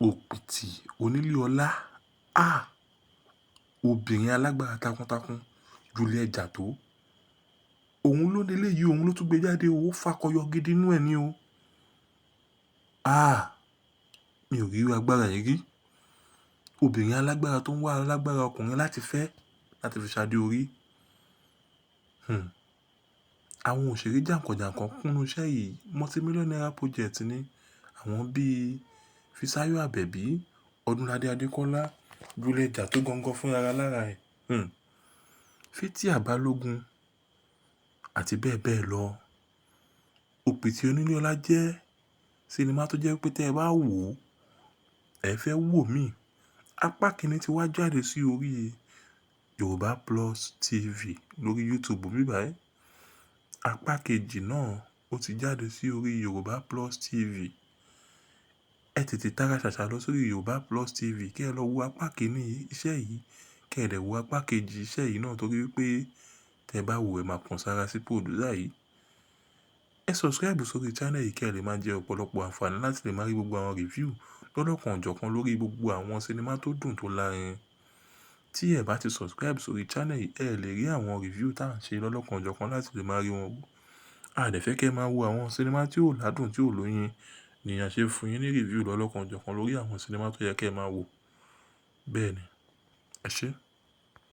Òpìtì Onílé Ọlá. Ah! Obìnrin alágbára takuntakun, Juliet Jatto. Òun ló ní eléyìí, òun ló tún gbé jáde, ó fakọyọ gidi nínú ẹ̀ ní o. Ah! Mi ò rí irú agbára yìí rí. Obìnrin alágbára tó ń wá alágbára ọkùnrin láti fẹ́, láti fi ṣadé orí. Àwọn òṣèré jànkànjànkàn kúnnú iṣẹ́ yìí. Multi-million naira project ni. Àwọn bíi Fisáyọ̀ Àbẹ̀bí, Ọdúnladé Adékọ́lá, Juliet Jatto gangan fúnra lára ẹ̀. Fathia Balogun àti bẹ́ẹ̀ bẹ́ẹ̀ lọ. Òpìtì Onílé Ọlá jẹ́ sinimá tó jẹ́ pé tí ẹ bá wò ó, ẹ fẹ́ wò mí. Apá kìíní ti wá jáde sí orí Yorùbá Plus TV lórí YouTube bíbáyìí. Apá kejì náà ó ti jáde sí orí Yorùbá Plus TV. Ẹ tètè tara ṣàṣà lọ sórí Yorùbá Plus TV kí ẹ lọ wo apá kìíní iṣẹ́ yìí, kí ẹ dẹ̀ wo apá kejì iṣẹ́ yìí náà torí pé tí ẹ bá wò ẹ máa kan sára sí producer yìí. Ẹ subscribe sórí channel yìí kí ẹ lè máa jẹ ọ̀pọ̀lọpọ̀ àǹfààní láti lè máa rí gbogbo àwọn review lọ́lọ́kan òjọ̀kan lórí gbogbo àwọn sinimá tó dùn tó lárinrin. Tí ẹ bá ti subscribe sórí channel yìí, ẹ lè rí àwọn review tá à ń ṣe lọ́lọ́kan òjọ̀kan láti lè máa rí wọn wò. A dẹ̀ fẹ́ kí ẹ máa wo àwọn sinimá tí ó ládùn, tí ó lóyin ni a ṣe fún yín ní review lọ́lọ́kan òjọ̀kan lórí àwọn sinimá tó yẹ kí ẹ máa wò. Bẹ́ẹ̀ ni. Ẹ ṣé.